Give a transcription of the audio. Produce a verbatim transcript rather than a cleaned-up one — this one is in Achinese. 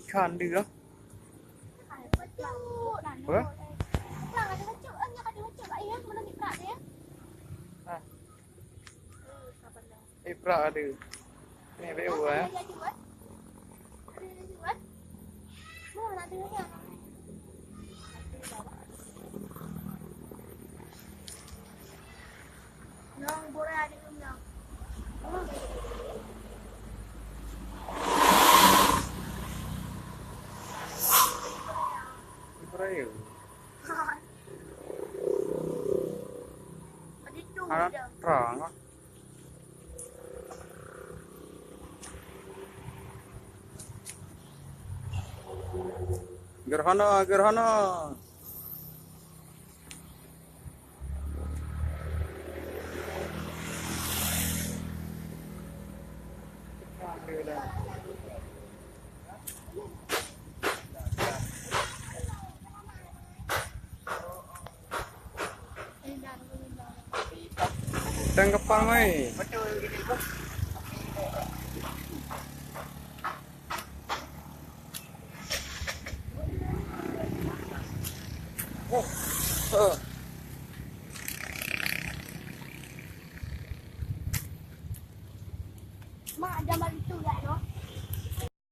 Kan dia. Apa? Ah. Eh, prak ada. Ni beu eh. Ibrahim. Anak terang lah. Gerhana, gerhana. Tang kepal mai. Mak, jangan itu.